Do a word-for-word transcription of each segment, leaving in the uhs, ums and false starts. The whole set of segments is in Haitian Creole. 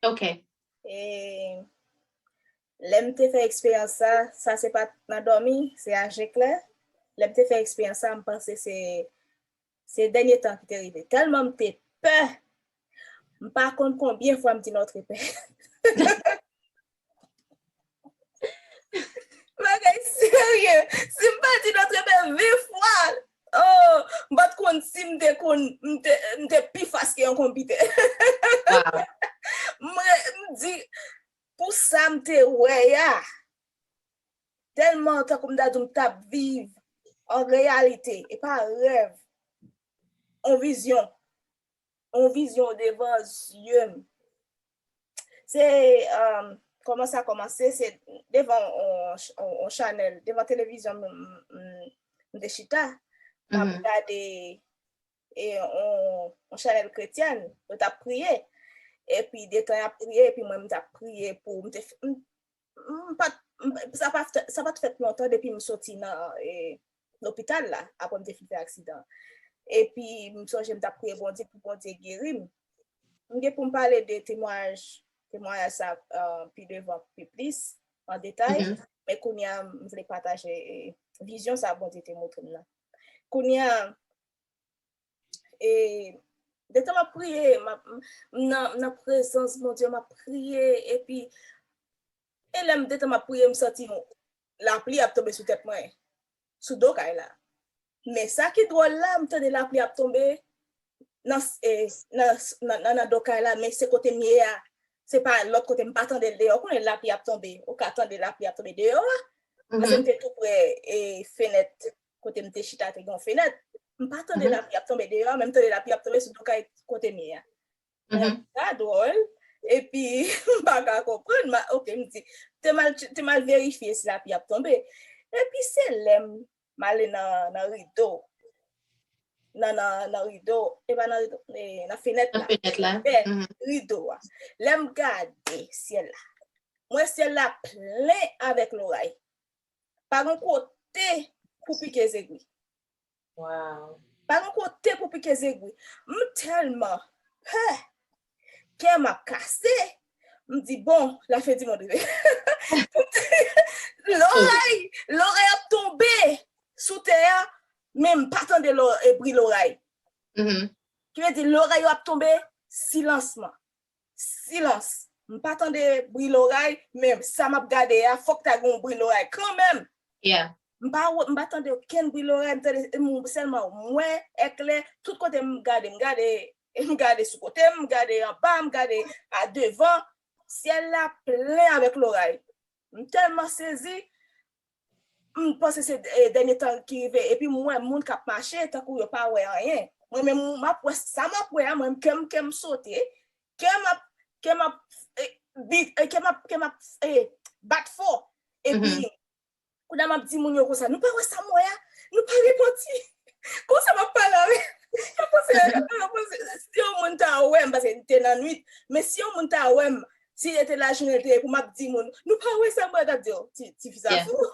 Ok. E lè m te fè eksperyans sa, sa se pa t nan dòmi, se a je klè. Lè m te fè eksperyans sa, m panse se, se dènye tan ki te rive. Tèlman m te pè, m pa konn konbyen fwa m di Notre Père. Bagay serye. Si m pa di Notre Père ven fwa, oh, m pa t konn si m te konn, m te, m te pi fas ke yon konpitè. Mwen, m di, pou sa m te wè a, tèlman tankou m ta di w m t ap viv an reyalite, e pa rèv, an vizyon, an vizyon devan zye m. Se, um, kòman sa kòmanse, se devan on, on, on chanèl, devan televizyon m, m, m, m te chita, m ap gade e on, on chanèl kretyèn, yo t ap priye. Epi detan y ap priye, epi mwen m t ap priye pou m te, m, m pa t, m, sa pa, sa pa t fèt lontan depi m soti nan e, lopital la, apre m te fin fè aksidan. Epi m sonje m t ap priye Bondye pou Bondye geri m. M gen pou m pale de temwayaj, temwayaj sa uh, pi devan, pi plis, an detay. Men kounye a, m vle pataje e, vizyon sa Bondye te montre m nan. Kounye a, e, detan m ap priye, m ap, m nan, m nan prezans Bondye, m ap priye, epi, e lè m detan m ap priye, m santi yon lapli ap tonbe sou tèt mwen, sou do kay la. Men sa ki dwòl la, m tande lapli ap tonbe nan, e, nan, nan, nan, nan do kay la, men se kote m ye a, se pa lòt kote, m pa tande l deyò. Ou konnen lapli ap tonbe, ou ka tande lapli ap tonbe deyò a. Paske m te tou pre e, fenèt, kote m te chita te gen yon fenèt. M pa tande lapli ap tonbe deyò a, men m tande lapli ap tonbe sou do kay kote m ye a. Mwen, sa dwòl. Epi, m pa ka konprann. Ma, ok, m di, te mal, te mal verifye si lapli ap tonbe. Epi, se lè m m ale nan, nan rido. Nan, nan, nan rido, e pa nan rido, e, nan fenèt la. Nan fenèt la. Ouvè rido a. Lè m gade syèl la, m wè syèl la plen avèk loray. Pa gen kote pou pike zegwi. Wow. Pa gen kote pou pike zegwi. M tèlman pè. Kè m ap kase. M di, bon, lafen di mond rive. Loray, loray ap tonbe sou tè a, men m pa tande lo- e, bri loray. Ki vle di, loray yo ap tonbe silansman. Silans. M pa tande bri loray, men sa m ap gade a, fòk ta gen yon bri loray kanmenm. M pa wè, m pa tande okenn bri loray, m tande, m, sèlman m wè, eklè, tout kote m gade, m gade, m gade sou kote m, m gade anba, m gade a devan, syèl la plen avèk loray. M tèlman sezi, m panse se, e, dènye tan ki rive, epi m wè moun k ap mache tankou yo pa wè anyen. Mwen menm, m ap wè, sa m ap wè a, mwen, kè m, kè m sote, kè m ap, kè m ap, e, bi- e, kè m ap, kè m ap, e, bat fò. Epi, kounye a m ap di moun yo konsa, nou pa wè sa m wè a? Nou pa repanti? Konsa m ap pale avè yo. Yo panse, yo panse, si yon moun ta wè m, paske m te nan nwit, men si yon moun ta wè m, si e te lajounen l te ye pou m ap di moun, nou pa wè sa m wè, t ap di, oh, ti, tifi sa fou.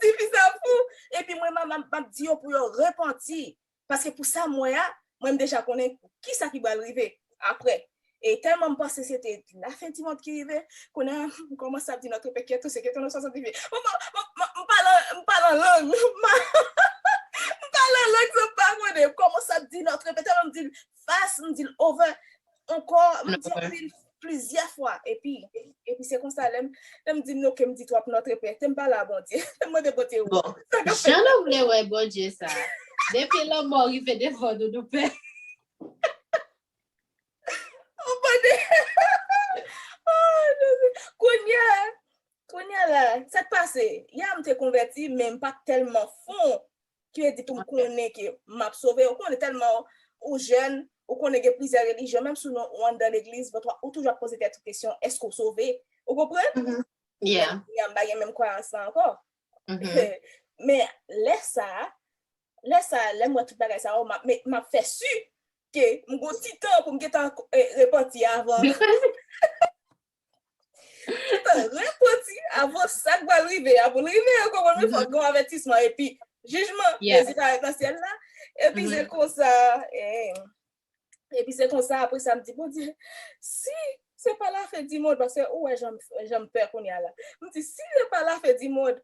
Tifi sa fou. Epi mwen, m ap, m ap di yo pou yo repanti. Paske pou sa m wè a, mwen m deja konnen kisa ki pral rive apre. E tèlman m panse se te lafen di mond ki rive, kounye a, m kòmanse ap di Notre Père qui es aux cieux, que ton nom soit sanctifié. Mwen, mwen, mwen, mwen, m pale, m pale an lang. M pale an lang sa m pa konnen. M kòmanse ap di Notre Père, tèlman m di l fast, m di l over, ankò, m di anpil, plizyè fwa. Epi, epi se konsa, lè m, lè m di m, ok, m di twòp Notre Père, te m pale a Bondye. Te m mande Bondye, bon, sa k ap fèt? Jan nou vle wè Bondye sa? Depi lanmò rive devan nou, nou pè. Ou konnen? Oh, Jezi. Kounye a, kounye a la, sa k pase? Ya m te konvèti, men m pa t tèlman fon. Ki vle di tou, m konnen ke m ap sove. Ou konnen, tèlman ou jèn, ou konnen gen plizyè relijyon, menm si w nan, ou anndan legliz, but ou toujou ap poze tèt ou kesyon, èske w sove? Ou konprann? Yeah. Kounye a, m pa gen menm kwayans lan ankò. Men lè sa, lè sa, lè m wè tout bagay sa yo, m ap, m ap fè si ke m gon ti tan pou m gentan, eh, repanti avan. Gentan repanti avan sa k pral rive a pou l rive, ou konprann, men fòk gon avètisman, epi jijman, Jezi parèt nan syèl la, epi se konsa, eh, epi se konsa, apre sa, m di, Bondye, si se pa la fen di mond, paske ou wè jan m, jan m pè kounye a la. M di, si se pa lafen di mond,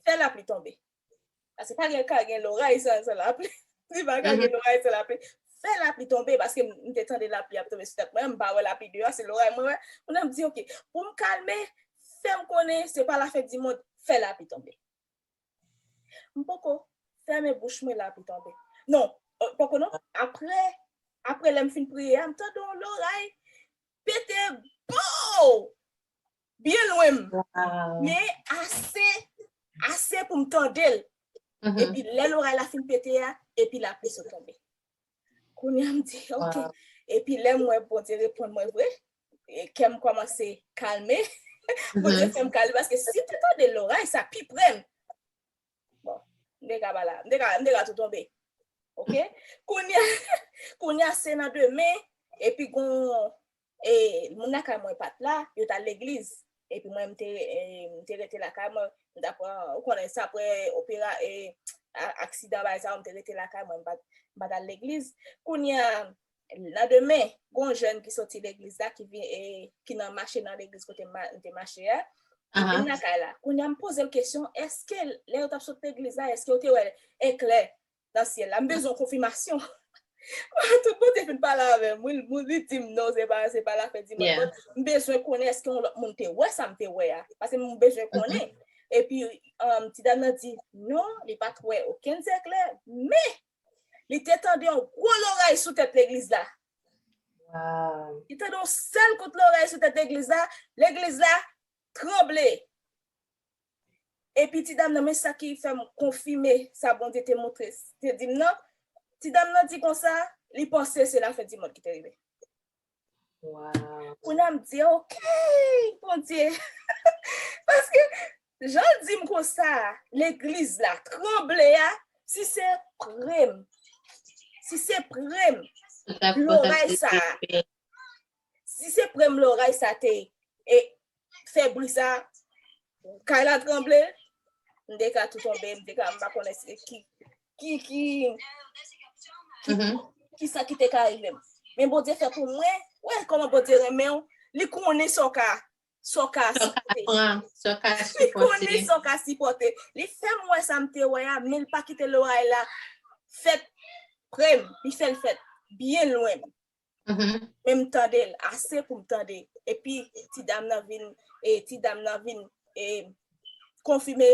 fè lapli tonbe. Paske pa gen ka gen loray san, san lapli. Si pa ka gen loray san lapli, fè lapli tonbe, paske m, m te tande lapli ap tonbe sou tèt mwen, m pa wè lapli deyò, se loray mwen wè. Kounye a m di, oke, pou m kalme, fè m konnen se pa lafen di mond, fè lapli tonbe. M poko fèmen bouch mwen, lapli tonbe. Non, euh, poko non. Apre, apre lè m fin priye a, m tande yon loray pete, bow! Byen lwen m. Men ase, ase pou m tande l. Epi lè loray la fin pete a, epi lapli sot tonbe. Kounye a m di, oke. Epi lè m wè Bondye reponn mwen vre, e kè m kòmanse kalme. Bondye fè m kalme, paske si m te tande loray sa pi pre m, bon, m te ka pa la, m te ka, m te ka tou tonbe. Oke? Kounye a, kounye a se nan demen, epi gon, e, moun lakay mwen pa t la, yo t al legliz. Epi mwen, m te, e, m te rete lakay mwen, m t ap, ou konnen, se apre opera, e, a, aksidan bagay sa yo, m te rete lakay mwen, m pa t, m pa t al legliz. Kounye a, nan demen, gon jèn ki soti legliz la, ki vin, e, ki nan mache nan legliz kote m ma-, m te mache a, li vin lakay la. Kounye a, m poze l kesyon, èske lè yo t ap sot legliz la, èske yo te wè eklè nan syèl la? M bezwen konfimasyon. Tout Bondye fin pale avè m, wi, li di m non, se pa, se pa lafen di mond. M bezwen konnen èske yon lòt moun te wè sa m te wè a. Paske m bezwen konnen. Epi, um, ti dam nan di, non, li pa t wè okenn eklè, men li te tande yon gwo loray sou tèt legliz la. Li tande yon sèl kout loray sou tèt legliz la, legliz la tranble. Epi ti dam nan, men sa ki fè m konfime sa Bondye te montre, te di m nan. Ti dam nan di konsa, li panse se lafen di mond ki te rive. Kounye a m di, oke, Bondye. Paske jan l di m konsa, legliz la tranble a, si se pre m, si se pre m, loray sa, si se pre m loray sa te, e, fè bri sa, kay la tranble, m te ka tou tonbe, m te ka, m pa konnen se ki, ki, ki, ki, ki sa ki te ka rive m. Men Bondye fè pou mwen, wè kòman Bondye renmen w, li konnen sa w ka, sa w ka sipòte. Li konnen sa w ka sipòte. Li fè m wè sa m te wè a, men li pa kite loray la fèt pre m, li fè l fèt byen lwen m. Men m tande l ase pou m tande. Epi ti dam nan vin, e ti dam nan vin, e konfime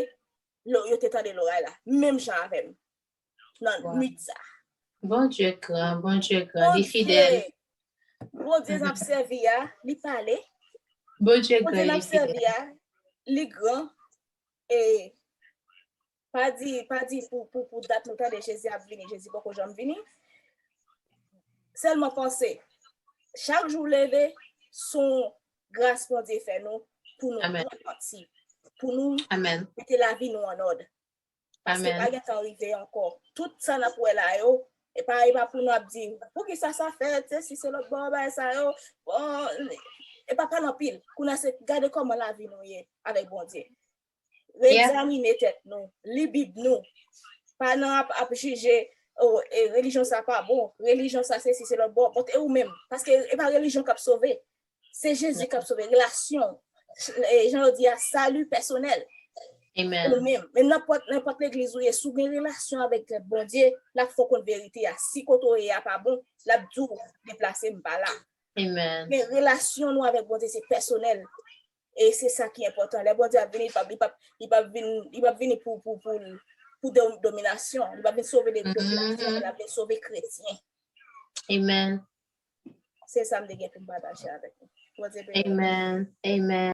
lo-, yo te tande loray la, menm jan avè m nan nwit sa. Bondye gran, Bondye gran, li fidèl. Bondye n ap sèvi a, li pale. Bondye gran, li fidèl. Bondye n ap sèvi a, li gran. E pa di, pa di pou, pou, pou dat nou tande Jezi ap vini, Jezi poko janm vini. Sèlman panse, chak jou w leve, se yon gras Bondye fè nou pou nou repanti, pou nou mete lavi nou an òd. Paske pa gen tan rive ankò. Tout sa n ap wè la yo, e pa, e pa pou nou ap di, poukisa sa fèt, se si se lòt bò, bagay sa yo. Bon, e pa pale anpil. Kounye a se gade kòman lavi nou ye avèk Bondye. Reegzamine tèt nou, li Bib nou. Pa nan ap, ap jije, o, e, relijyon sa pa bon, relijyon sa se si se lòt bò. Bon, e ou menm? Paske e pa relijyon k ap sove. Se Jezi k ap sove. Relasyon, e, jan yo di a, sali pèsonèl. Ou menm. Men nenpòt, nenpòt legliz ou ye, si w gen relasyon avèk Bondye, l ap fè w konn verite a. Si kote w ye a pa bon, l ap di w, deplase, m pa la. Men relasyon nou avèk Bondye se pèsonèl. E se sa ki enpòtan. Lè Bondye ap vini, li p ap, li p ap, li p ap vin, li p ap vini pou, pou, pou, pou do-, dominasyon. Li p ap vin sove de dominasyon, l ap vin sove kretyen. Amen. Se sa m te gen pou m pataje avèk nou. Bondye beni w. Amen. Amen.